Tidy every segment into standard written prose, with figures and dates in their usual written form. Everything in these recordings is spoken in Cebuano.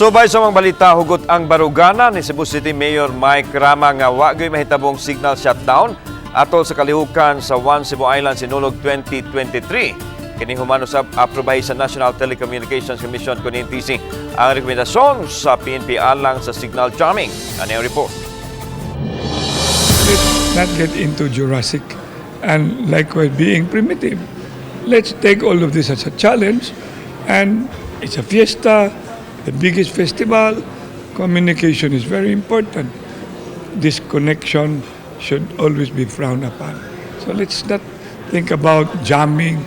Subay sa mga balita, hugot ang barugana ni Cebu City Mayor Mike Rama nga wa gyoy mahitabong signal shutdown atol sa kalihukan sa One Cebu Island Sinulog 2023. Kini human usab aprobahi sa National Telecommunications Commission kon NTC ang rekomendasyon sa PNP alang sa signal jamming. Ano ang report? Let's not get into Jurassic and likewise being primitive. Let's take all of this as a challenge, and it's a fiesta, the biggest festival. Communication is very important. Disconnection should always be frowned upon. So let's not think about jamming.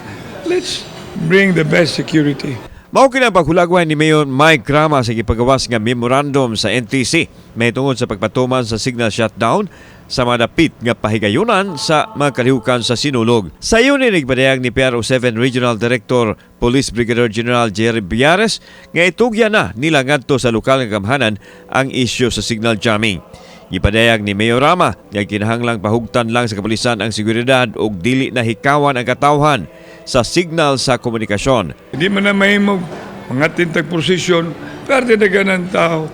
Let's bring the best security. Mao kini ang paghulagway ni Mayor Mike Rama sa gipagawas nga memorandum sa NTC mahitungod sa pagpatuman sa signal shutdown sa mga dapit nga pahigayunan sa mga kalihukan sa Sinulog. Sayo ni nagpadayag ni PRO7 Regional Director Police Brigadier General Jerry Biares nga itugyan na nila ngadto sa lokal nga gamhanan ang isyu sa signal jamming. Gipadayag ni Mayor Rama nga kinahanglang pahugtan lang sa kapulisan ang seguridad ug dili na hikawan ang katawhan sa signal sa komunikasyon. Hindi man na mahimong mga tintag prosesyon, pero tinaganan tao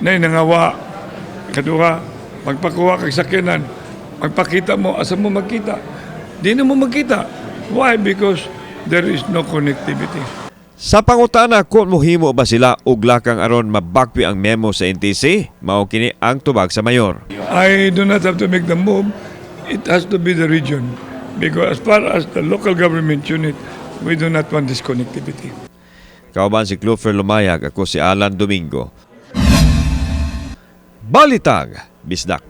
na nangawa. Kaduha, magpakuha kag sakyanan, magpakita mo, asa mo magkita? Di na mo magkita. Why? Because there is no connectivity. Sa pangutana kung mohimo ba sila og lakang aron mabakwi ang memo sa NTC, mao kini ang tubag sa mayor. I do not have to make the move. It has to be the region. Because as far as the local government unit, we do not want this connectivity. Kauban si Clover Lumayag, ako si Alan Domingo. Balitang Bisdak.